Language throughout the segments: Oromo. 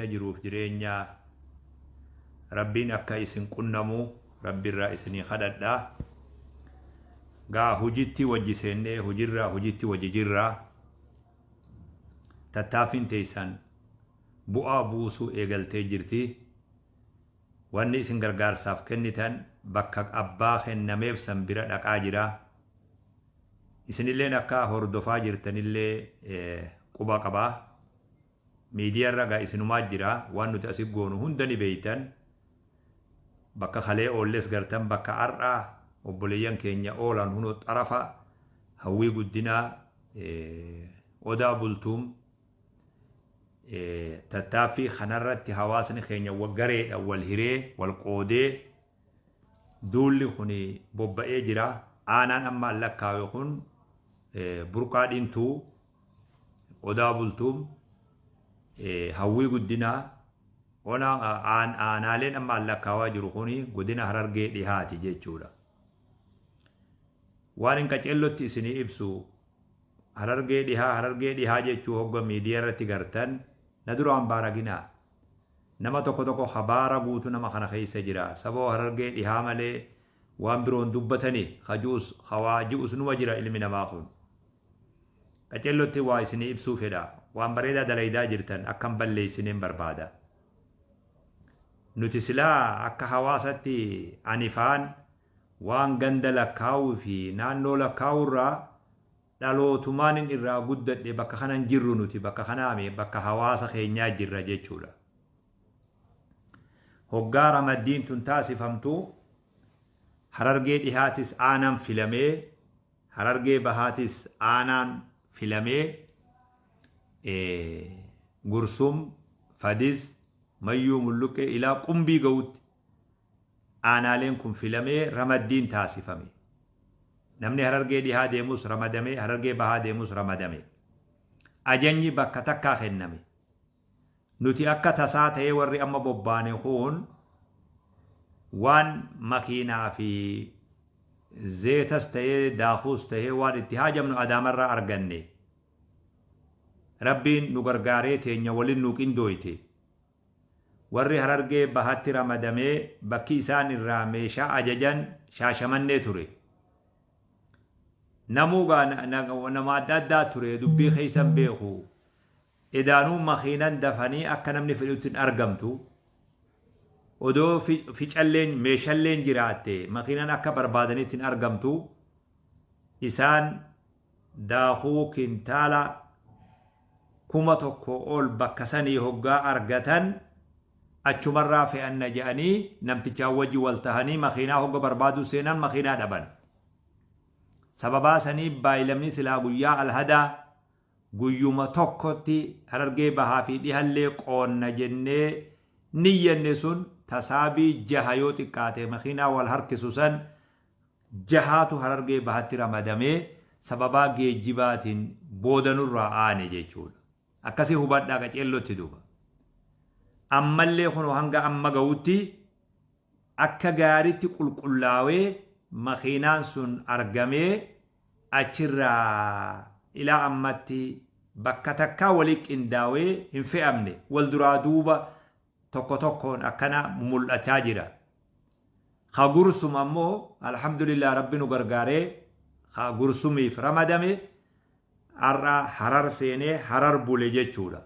Milkaa'ina jiruuf jireenyaa Rabbiin akka isin qunnamu Rabbirraa isinii kadhadha. Gaa hujitti wajji seennee hujirraa hujitti wajji jirra. Tattaaffiin teessan bu'aa buusuu eegaltee jirti. Wanni isin gargaarsaaf kennitan bakka abbaa kennameef san bira dhaqaa jira. Isinilleen akka hordofaa jirtanillee quba qaba. Miidiyarra gaa isinumaa jira. Waan nuti asi goonu hunda ni beeytan. Bakka kalee oolles gartan, bakka har'a obboleeyyan keenya oolan hunoo xarafa Hawwii Guddinaa, Odaa Bultuum. Tattaaffii kanarratti hawaasni keenya gareedhaan wal hiree wal qoodee duulli kun bobba'ee jira. Aanaan amma an lakkaawe kun Burqaa Dhintuu, Odaa Bultuum, Hawwii Guddinaa, ona aanaaleen amma an lakkaawaa jiru kun godina Harargee Dhihaati jechuudha. Waan hin qaceellotti isinii ibsu, Harargee Dhihaa, Harargee Dhihaa jechuu hogga miidiyaa irratti gartan na duraan baaraginaa. Nama tokko tokko habaara guutu nama kana keessa jira. Saboo Harargee Dhihaa malee waan biroon dubbatani kajuus hawaa ji'us numa jira ilmi namaa kun. Qaceellotti waa isinii ibsuu fedha. Waan bareedaa dalaydaa jirtan akkan balleessineen barbaada. Nuti silaa akka hawaasatti anifaan waan ganda lakkaa'uu fi naannoo lakkaa'uu irraa dhalootumaanin irraa guddadhe bakka kanan jirru, nuti bakka kanaami, bakka hawaasa keenyaa jirra jechuudha. Hoggaa ramaddiin tun taasifamtu Harargee Dhihaatis aanaan filamee, Harargee Bahaatis aanaan filamee, Gursum, Fadis, Mayyuu Mulluqqee ilaa Qumbii ga'utti aanaaleen kun filamee ramaddiin taasifame. Namni Harargee Dhihaa deemus ramadame, Harargee Bahaa deemus ramadame. Ajanyi bakka takkaa kenname. Nuti akka tasaa ta'ee warri amma bobbaane kun waan makiinaa fi zeetas ta'ee daakuus ta'ee waan itti haajamnu Adaamarraa arganne. Rabbiin nu gargaaree teenya waliin nu qindooyte. Warri Harargee Bahatti ramadamee bakki isaan irraa meeshaa ajajan Shaashamannee ture. Namuu gaa nama adda addaa ture, dubbii keessan beeku. Edaanuu makiinan dafanii akka namni fedhutti hin argamtu. Odoo ficalleen meeshalleen jiraatte makiinan akka barbaadanitti hin argamtu. Isaan daakuu kintaala 1000 ol bakka sanii hoggaa argatan achumarraa fe'anna jedhanii namtichaan wajji wal tahanii makiinaa hogga barbaaduu seenan makiinaa dhaban. Sababaa sanii baaylamni silaa guyyaa Alhadaa guyyuma tokkotti Harargee Bahaa fi Dhihallee qoonna jennee niyyanne sun tasaabii jaha yoo xiqqaate makiinaa wal harkisu san jahaatu Harargee Bahatti ramadamee sababaa geejjibaatiin booda nurraa aane jechuudha. Akkasii hubadhaa qaceellotti duuba. Ammallee kunoo hanga amma ga'utti akka gaariitti qulqullaawee makiinaan sun argamee achirraa ilaa ammatti bakka takkaa walii qindaawee hin fe'amne, wal duraa duuba tokko tokkoon akkana mul'achaa jira. Ka Gursum ammoo alhamdulillah Rabbi nu gargaaree ka Gursumiif ramadame har'a Harar seenee Harar bule jechuudha.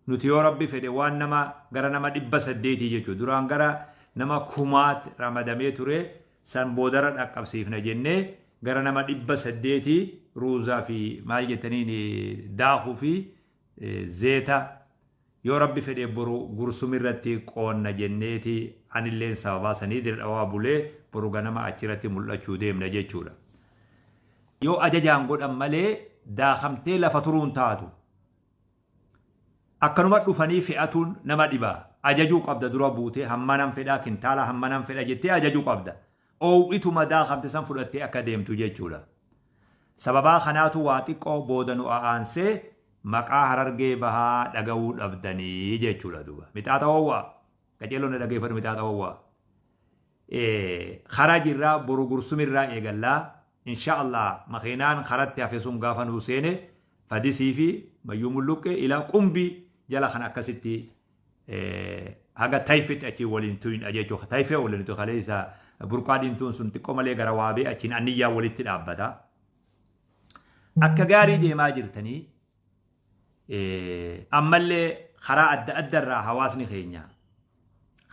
Nuti yoo Rabbi fedhe waan nama gara nama 800 jechuudha. Duraan gara nama kumaatti ramadamee ture, san boodarra dhaqqabsiifna jennee gara nama 800 ruuzaa fi maal jettaniin daakuu fi zeeta yoo Rabbi fedhe boru Gursum irratti qoonna jenneeti, anilleen sababaa sanii Dire Dhawaa bulee boru ganama achirratti mul'achuu deemna jechuudha. Yoo ajajaan godhan malee daakamtee lafa turuun taatu. Akkanuma dhufanii fe'atuun nama dhiba. Ajajuu qabda, dura buutee hammanan fedhaa, kintaala hammanan fedha jettee ajajuu qabda. Oowwituma daakamte san fudhattee akka deemtu jechuudha. Sababaa kanaatu waa xiqqoo booda nu a'aansee maqaa Harargee Bahaa dhaga'uu dhabdanii jechuudha duuba. Mixaaxa hoowwaa. Qaceelloon na dhageeffadhu, mixaaxa hoowwaa. Karaa jirraa, boru Gursumirraa eegallaa. Insha Allah makiinaan karatti hafe sun gaafa nuu seene Fadisii fi Mayyuu Mulluqqee ilaa Qumbii jala kan akkasitti Haga Tayfetti achiin waliin tuyna jechuudha. Tayfee waliin nuti kaleessa burqaa diimtuun sun xiqqoo malee gara waabee achiin anniyyaa walitti dhaabbata. Akka gaarii deemaa jirtanii ammallee karaa adda adda irraa hawaasni keenya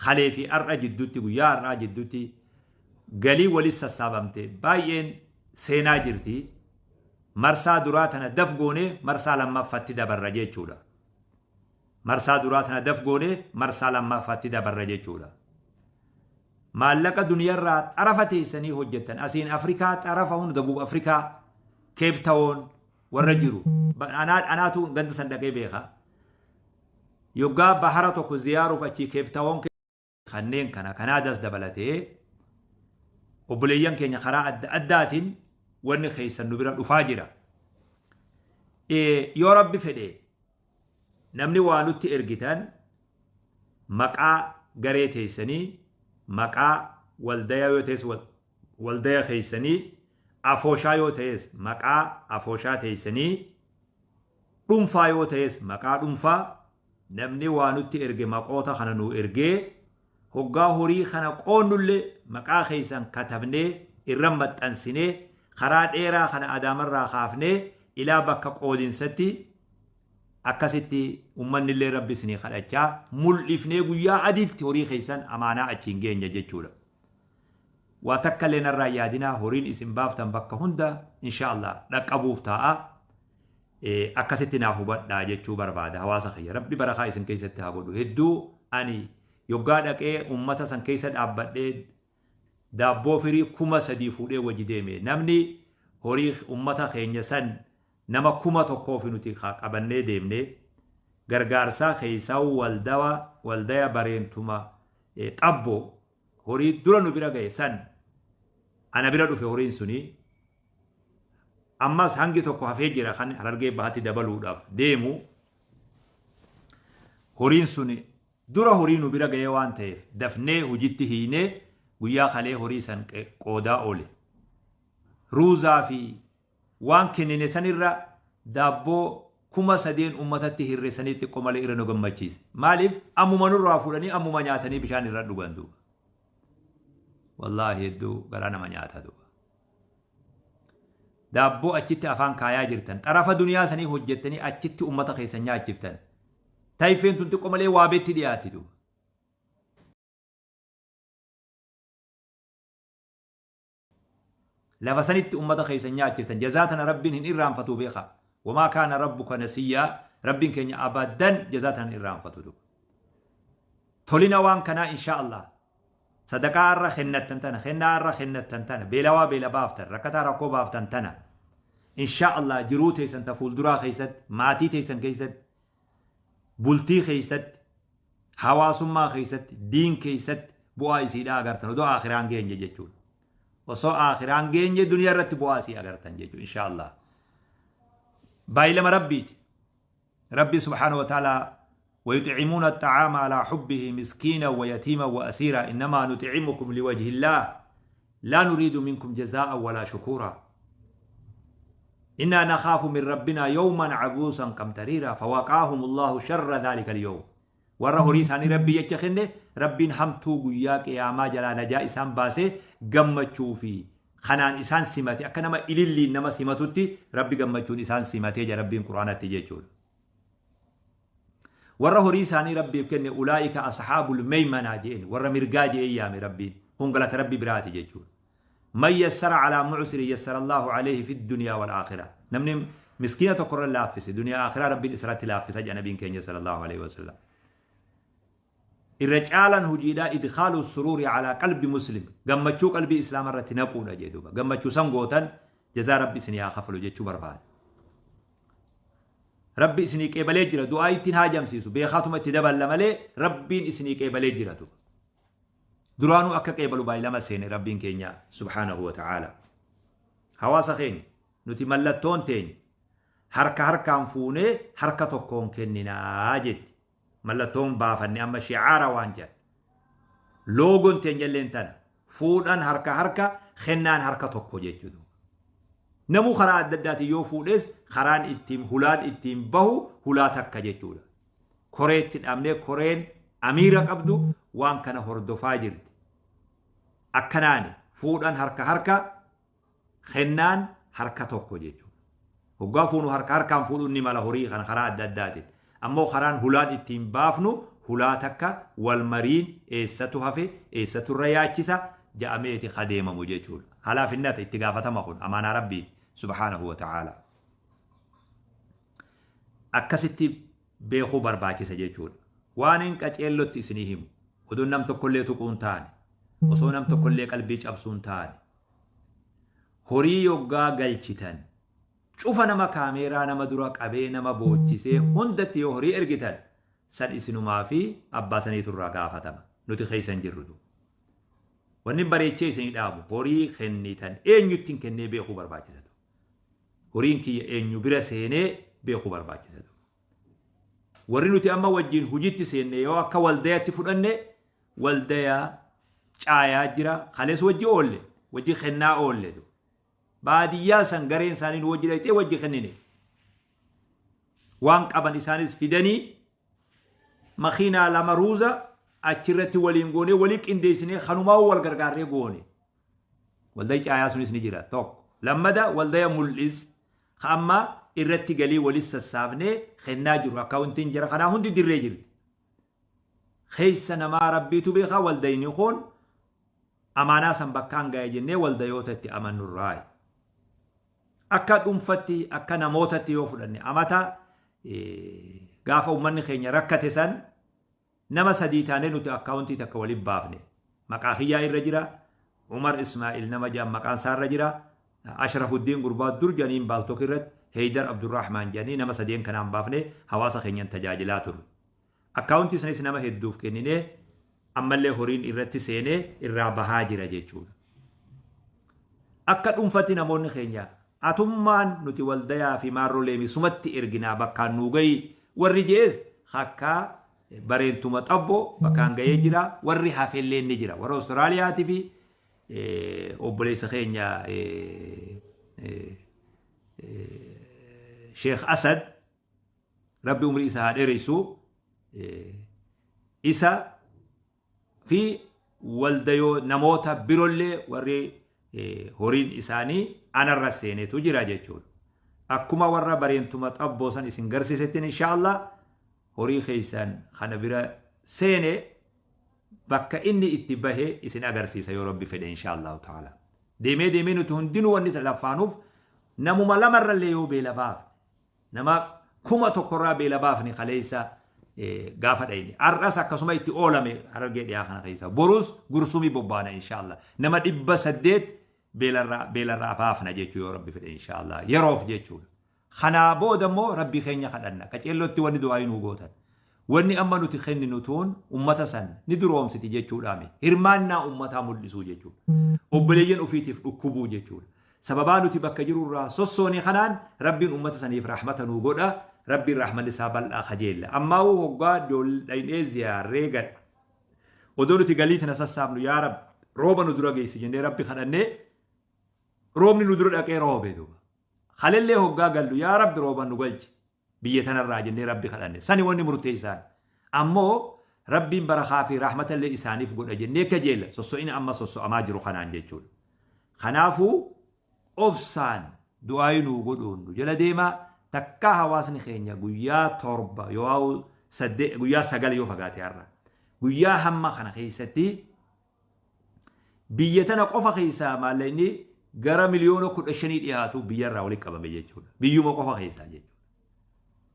kalee fi har'a jidduutti, guyyaa har'aa jidduutti galii walis sassaabamte baay'een seenaa jirti. Marsaa duraa tana daf goonee marsaa lammaffatti dabarra jechuudha. Marsaa duraa tana daf goonee marsaa lammaffaatti dabarra jechuudha. Maallaqa duniyarraa xarafa teessanii hojjettan, asiin Afrikaa xarafa hunda, Dabuub Afrikaa, Cape Town warra jiru. Anaatu ganda san dhaqee beeka. Yoggaa bahara tokko ziyaaruuf achii Cape Town kanneen kana Kanaadas dabalatee obboleeyyan keenya karaa adda addaatiin wanni keessan nu bira dhufaa jira. Yoo Rabbi fedhe, namni waa nutti ergitan maqaa garee teessanii, maqaa waldaya yoo ta'es waldaya keessanii, afooshaa yoo ta'es maqaa afooshaa teessanii, dhuunfaa yoo ta'es maqaa dhuunfaa, namni waa nutti erge maqoota kana nu ergee, hoggaa horii kana qoonnullee maqaa keessan katabnee irra maxxansinee, karaa dheeraa kana Adaamarraa kaafnee ilaa bakka qoodinsatti akkasitti uummanni illee Rabbi isinii kadhachaa mul'ifnee guyyaa adiitti horii keessan amaanaa achiin geenya jechuudha. Waa takka illee narraa yaadinaa, horiin isin baaftan bakka hunda insha Allah dhaqqabuuf taa'a. Akkasitti naa hubadhaa jechuu barbaada hawaasa kiyya. Rabbi barakaa isin keessatti haa godhu. Hedduu ani yoggaa dhaqee uummata san keessa dhaabbadhee daabboo firii 3000 fuudhee wajji deeme. Namni horii uummata keenya san nama 1000 fi nuti qabannee deemne gargaarsaa keessaa waldawa waldaya bareentuma xabbo horii dura nu bira gahe san ana bira dhufe. Horiin suni ammas hangi tokko hafee jira kan Harargee Bahatti dabaluudhaaf deemu. Horiin sun dura horii nu bira gahee waan ta'eef dafnee hojitti hiinee guyyaa kalee horii san qoodaa oole. Ruuzaa fi waan kennine sanirra daabboo 3000 uummatatti hir'isanii xiqqoo malee irra nu gammachiise. Maaliif? Ammuma nurraa fuudhanii ammuma nyaatanii bishaan irra dhugan duuba. Wallaahi, hedduu garaa nama nyaata duuba. Daabboo achitti afaan kaayaa jirtan, xarafa duniyaa sanii hojjettanii achitti uummata keessan nyaachiftan. Tayfeen tun xiqqoo malee waabeetti dhiyaatti duuba. Lafa sanitti ummata keessan nyaachiftan, jazaa tana Rabbiin hin irraanfatu, beekaa. وما كان ربك نسيا. Rabbiin keenya abadan jazaa tana hin irraanfatu duuba. Tolina waan kanaa, insha Allah, sadaqaa irra kennattan tana, kennaa irra kennattan tana, beelawaa beela baaftan, rakkataa rakkoo baaftan tana, insha Allah, jiruu teessan ta fuulduraa keessatti, maatii teessan keessatti, bultii keessatti, hawaasummaa keessatti, diin keessatti bu'aa isiidhaa agartan odoo aakhiraan geenye jechuudha. Osoo aakhiraan geenye duniyaa irratti bu'aa isii agartan jechuudha, insha Allah. Baay'ilama Rabbiiti. Rabbi سبحانه وتعالى ويطعمون الطعام على حبه مسكينا ويتيما وأسيرا إنما نطعمكم لوجه الله لا نريد منكم جزاء ولا شكورا إنا نخاف من ربنا يوما عبوسا قمطريرا فوقاهم الله شر ذلك اليوم. Warra horii isaanii Rabbii jecha kenne, Rabbiin hamtuu guyyaa qiyaamaa jalaa najaa isaan baasee gammachuu fi kanaan isaan simate, akka nama ililliin nama simatutti Rabbi gammachuun isaan simatee jira Rabbiin Quraanatti jechuudha. Warra horii isaanii Rabbiif kenne أولئك أصحاب الميمنة jeen, warra mirgaa jeen yaame Rabbiin kun galata Rabbi biraati jechuudha. من يسر على معسر يسر الله عليه في الدنيا والآخرة. Namni miskiina tokkorra laaffise, duniyaa akhiraa Rabbiin isratti laaffisa jedha nabiin keenya صلى الله عليه وسلم. Irra caalan hojiidhaa إدخال السرور على قلب مسلم, gammachuu qalbii islaama irratti naquudha jee duuba. Gammachuu san gootan, jazaa Rabbi isinii haa kafalu jechuu barbaada. Rabbi isinii qeebalee jira, du'aa ittiin haajamsiisu beekaatuma itti daballa malee Rabbiin isinii qeebalee jira duuba. Duraanuu akka qeebalu baay'ilama seene Rabbiin keenya سبحانه وتعالى. Hawaasa keenya, nuti mallattoon teenya harka harkaan fuunee harka tokkoon kenninaa jetti. Mallattoon baafanne amma shicaara waan jedhan. Loogoon teenya illeen tana. Fuudhan harka harka, kennaan harka tokko jechuudha. Namuu karaa adda addaatiin yoo fuudhes, karaan ittiin hulaan ittiin bahu hulaa takka jechuudha. Koreetti dhaabnee koreen Amiira qabdu waan kana hordofaa jirti. Akkanaani fuudhan harka harka, kennaan harka tokko jechuudha. Hoggaa fuunu harka harkaan fuudhuun ni mala horii kana karaa adda addaatiin. Ammoo karaan hulaan ittiin baafnu hulaa takka, wal mariin, eessatu hafe, eessatu irra yaachisa ja'ameeti kadeemamu jechuudha. Halaafinnata itti gaafatama kun amaanaa Rabbiiti subhaanahu wa ta'ala. Akkasitti beekuu barbaachisa jechuudha. Waan hin qaceellotti isinii himu. Oduun nam tokkollee tuquun taane, osoo nam tokkollee qalbii cabsuun taane. Horii yoggaa galchitan, cufa nama kaameeraa nama dura qabee nama boochisee hundatti yoo horii ergitan, san isinumaa fi abbaa saniitu irraa gaafatama. Nuti keessa hin jirrutu. Wanni bareechee isinii dhaamu, horii kennitan eenyutti hin kennee beekuu barbaachisatu. Horiin kiyya eenyu bira seenee beekuu barbaachisatu. Warri nuti amma wajjin hojiitti seenne yoo akka waldayatti fudhanne, waldaya caayaa jira, kalees wajji oolle, wajji kennaa oolle. Baadiyyaa san gareen isaanii nu wajji dhaqxee wajji kennine. Waan qaban isaanis fidanii makiinaa lama ruuza achirratti waliin goonee, walii qindeessinee, kanumaa wal gargaarree goone. Waldayi caayaa sunis ni jira tokko. Lammada waldaya mul'is ka amma irratti galii walis sassaabnee kennaa jiru, akkaawuntiin jira kanaa hundi dirree jirti. Keessa namaa Rabbiitu beekaa. Waldayni kun amaanaa san bakkaan ga'e jennee waldayoota itti amannurraayi. Akka dhuunfatti, akka namootatti yoo fudhanne, amata gaafa uummanni keenya rakkate san nama sadii taanee nuti akkaawuntii takka waliin baafne. Maqaa kiyyaa irra jira. Umar Ismaa'il nama jedhan maqaan isaa irra jira. Ashrafuddin gurbaa dur jedhaniin Baaltok irratti, Heydar Abdurrahmaan jedhanii, nama sadeen kanaan baafne hawaasa keenyan tajaajilaa turre. Akkaawuntii sanis nama hedduuf kenninee, ammallee horiin irratti seenee irraa bahaa jira jechuudha. Akka dhuunfatti namoonni keenya atummaan nuti waldayaa fi maarroo leemii sumatti erginaa bakkaan nuu gahi warri je'es, akka bareentuma xabboo bakkaan gahee jira. Warri hafellee ni jira, warra Awustiraaliyaatii fi obboleessa keenya Sheekh Asad, Rabbi umrii isaa haa dheeressu, isa fi waldayoo namoota birollee warri horiin isaanii anarra seenetu jira jechuudha. Akkuma warra bareentuma xabboo san isin garsiisettiin, inshaallah horii keessan kana bira seene bakka inni itti bahe isin agarsiisa yoo Rabbi fedhe, inshaallahu ta'ala. Deemee deemee nuti hundinuu wanni laffaanuuf namuma lamarrallee yoo beela baafne, nama 1000rraa beela baafne kaleessa gaafa dhayne. Har'as akkasuma itti oolame Harargee Dhiyaa kana keessa. Borus Gursumii bobbaana, inshaallah. Nama 800 beelarraa baafna jechuu yoo Rabbi fedhe, inshaallah. Yeroof jechuudha. Kanaa booda immoo Rabbi keenya kadhanna. Qaceellootti wanni du'aa nuu gootan. Wanni amma nuti kenninu tuun ummata san ni duroomsiti jechuudhaami. Hirmaannaa ummataa mul'isuu jechuudha. Obboleeyyan ofiitiif dhukkubuu jechuudha. Sababaa nuti bakka jirurraa sossoone kanaan Rabbiin ummata saniif rahmata nuu godha. Rabbiin rahmanni isaa bal'aa kajeella. Ammaa hoggaa dhaynee ziyaarree gad. Odoo nuti galii tana sassaabnu, yaa Rabbi rooba nu dura geessi jennee Rabbi kadhannee, roobni nu dura dhaqee roobe duuba. Halellee hoggaa gallu, yaa Rabbi rooba nu galchi biyya tanarraa jennee Rabbi kadhanne. Sani wanni murteessaan. Ammoo Rabbiin barakaa fi rahmatallee isaaniif godha jennee kajeella sosso'ina amma sosso'amaa jiru kanaan jechuudha. Kanaafuu obsaan du'aayi nuu godhuun nu jala deemaa. Takkaa hawaasni keenya guyyaa 7 yoo 8, guyyaa 9 yoo fagaate, har'a guyyaa hamma kana keessatti biyya tana qofa keessaa maallaqni gara miliyoona 15 dhiyaatu biyyarraa walitti qabame jechuudha. Biyyuma qofa keessaa jechuudha.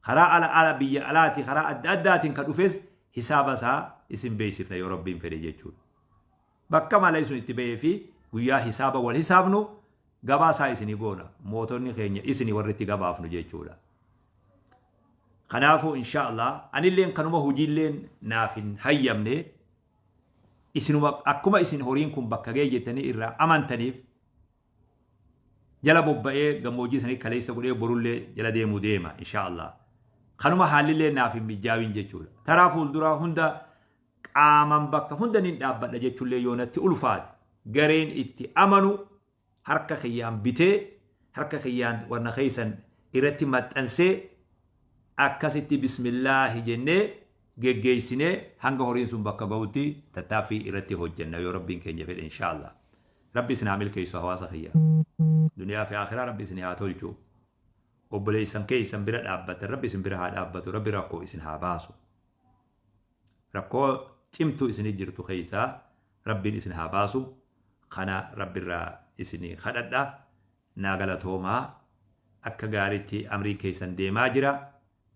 Karaa ala ala biyya alaati karaa adda addaatiin kan dhufes hisaaba isaa isin beeksifna yoo Rabbiin fedhe jechuudha. Bakka maallaqni sun itti bahee fi guyyaa hisaaba wal hisaabnu gabaasaa isinii goona. Mootonni keenya isinii warri itti gabaafnu jechuudha. Kanaafuu inshaallah anilleen kanuma hojiilleen naaf hin hayyamne, isinuma akkuma isin horiin kun bakka ga'e jettanii irraa amantaniif jala bobba'ee gammoojjii sanii kaleessa godhee borullee jala deemuu deema, inshaallah. Kanuma haallillee naaf hin mijaawin jechuudha. Taraa fuulduraa hunda qaaman bakka hunda nin dhaabbadha jechuullee yoo natti ulfaate, gareen itti amanu harka kiyyaan bitee, harka kiyyaan warna keessan irratti maxxansee, akkasitti bismillaahi jennee Geggeessinee hanga horiin sun bakka ga'utti tattaaffii irratti hojjenna, yoo Rabbiin keenya fedhe, inshaallah. Rabbi isin haa milkeessu, hawaasa kiyya. Duniyaa fi akhiraa Rabbi isin haa tolchu. Obboleessan keessan bira dhaabbatan Rabbi isin bira haa dhaabbatu. Rabbi rakkoo isin haa baasu. Rakkoo cimtuu isinii jirtu keessaa Rabbiin isin haa baasu. Kana Rabbirraa isin kadhadha. Naa galatoomaa. Akka gaariitti amriin keessan deemaa jira.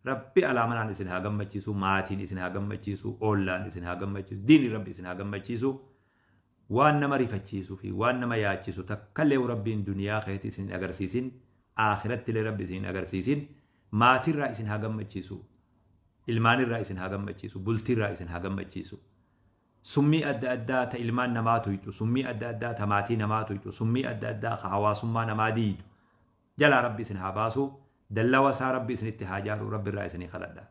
Rabbi alaamanaan isin haa gammachiisu, maatiin isin haa gammachiisu, oollaan isin haa gammachiisu, diinni Rabbi isin haa gammachiisu. Waan nama rifachiisuu fi waan nama yaachisu takkallee Rabbiin duniyaa keessatti isin hin agarsiisin, akhirattillee Rabbi isin hin agarsiisin. Maatirraa isin haa gammachiisu, ilmaanirraa isin haa gammachiisu, bultiirraa isin haa gammachiisu. Summii adda addaa ta ilmaan namaa tuyxu, summii adda addaa ta maatii namaa tuyxu, summii adda addaa ka hawaasummaa namaa diidu jalaa Rabbi isin haa baasu. Dallawa isaa Rabbi isinitti haa jaaru, Rabbi irraa isinii kadhadha.